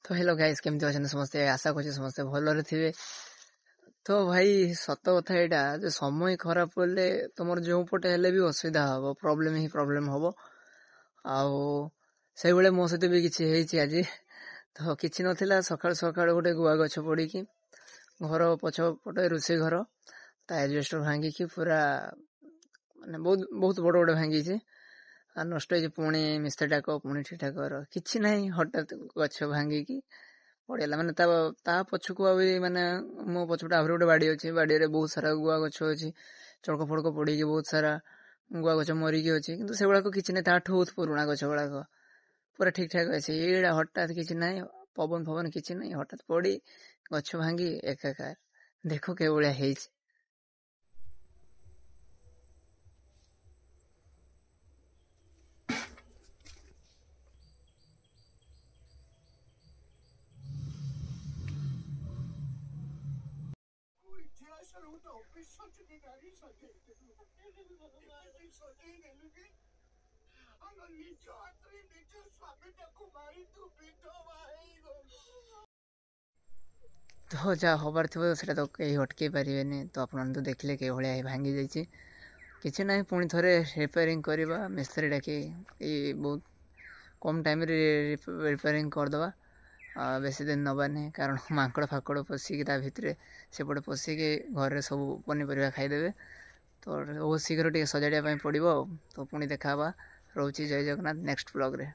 ତ hello guys, କେମିତି ଅଛନ୍ତି ସମସ୍ତେ? ଆଶା କରୁଛି ସମସ୍ତେ ଭଲରେ ଥିବେ। ତ ଭାଇ, ସତ କଥା ଏଇଟା ଯେ ସମୟ ଖରାପ ପଡ଼ିଲେ ତମର ଯେଉଁ ପଟେ ହେଲେ ବି ଅସୁବିଧା ହବ, ପ୍ରୋବ୍ଲେମ୍ ହିଁ ପ୍ରୋବ୍ଲେମ୍ ହବ। ଆଉ ସେଇଭଳିଆ ମୋ ସହିତ ବି କିଛି ହେଇଛି ଆଜି। ତ କିଛି ନଥିଲା, ସକାଳୁ ସକାଳୁ ଗୋଟେ ଗୁଆ ଗଛ ପଡ଼ିକି ଘର ପଛ ପଟେ ରୋଷେଇ ଘର ତା ଆଜବେଷ୍ଟର ଭାଙ୍ଗିକି ପୁରା ମାନେ ବହୁତ ବହୁତ ବଡ଼ ବଡ଼ ଭାଙ୍ଗିଛି ଆଉ ନଷ୍ଟ ହେଇଛି। ପୁଣି ମିସ୍ତ୍ରୀ ଡାକ, ପୁଣି ଠିକ୍ କର। କିଛି ନାହିଁ, ହଠାତ୍ ଗଛ ଭାଙ୍ଗିକି ପଡ଼ିଗଲା। ମାନେ ତା ପଛକୁ ଆହୁରି, ମାନେ ମୋ ପଛପଟେ ଆହୁରି ଗୋଟେ ବାଡ଼ି ଅଛି, ବାଡ଼ିରେ ବହୁତ ସାରା ଗୁଆ ଗଛ ଅଛି। ଚଡ଼କ ଫଡ଼କ ପଡ଼ିକି ବହୁତ ସାରା ଗୁଆ ଗଛ ମରିକି ଅଛି, କିନ୍ତୁ ସେଗୁଡ଼ାକ କିଛି ନାହିଁ। ତାଠୁ ବହୁତ ପୁରୁଣା ଗଛ ଗୁଡ଼ାକ ପୁରା ଠିକ୍ ଠାକ୍ ଅଛି। ଏଇଟା ହଠାତ୍ କିଛି ନାହିଁ, ପବନ ଫବନ କିଛି ନାହିଁ, ହଠାତ୍ ପଡ଼ି ଗଛ ଭାଙ୍ଗି ଏକାକାର। ଦେଖ କେଉଁଭଳିଆ ହେଇଛି। ଇତିହାସର ଗୋଟେ ଅବିଶ୍ୱସନୀୟ ନାରୀ ସଜେଇ ଦେଲୁ, ସଜେଇ ଦେଲୁ କି ଆମ ନିଜ ହାତରେ ନିଜ ସ୍ୱାମୀଟାକୁ ମାରି ତୁ ବିଧବା ହେଇଗଲୁ। ତ ଯାହା ହବାର ଥିବ ସେଇଟା ତ କେହି ଅଟକେଇ ପାରିବେନି। ତ ଆପଣମାନେ ତ ଦେଖିଲେ କେଉଁଭଳିଆ ଭାଙ୍ଗି ଯାଇଛି। କିଛି ନାହିଁ, ପୁଣି ଥରେ ରିପେୟାରିଂ କରିବା, ମିସ୍ତ୍ରୀ ଡାକି ଏଇ ବହୁତ କମ୍ ଟାଇମ୍ରେ ରିପେୟାରିଂ କରିଦେବା। ବେଶୀ ଦିନ ନେବାନି, କାରଣ ମାଙ୍କଡ଼ ଫାଙ୍କଡ଼ ପଶିକି ତା ଭିତରେ ସେପଟେ ପଶିକି ଘରେ ସବୁ ପନିପରିବା ଖାଇଦେବେ। ତ ବହୁତ ଶୀଘ୍ର ଟିକେ ସଜାଡ଼ିବା ପାଇଁ ପଡ଼ିବ। ଆଉ ତ ପୁଣି ଦେଖା ହେବା, ରହୁଛି, ଜୟ ଜଗନ୍ନାଥ, ନେକ୍ସଟ ବ୍ଲଗ୍ରେ।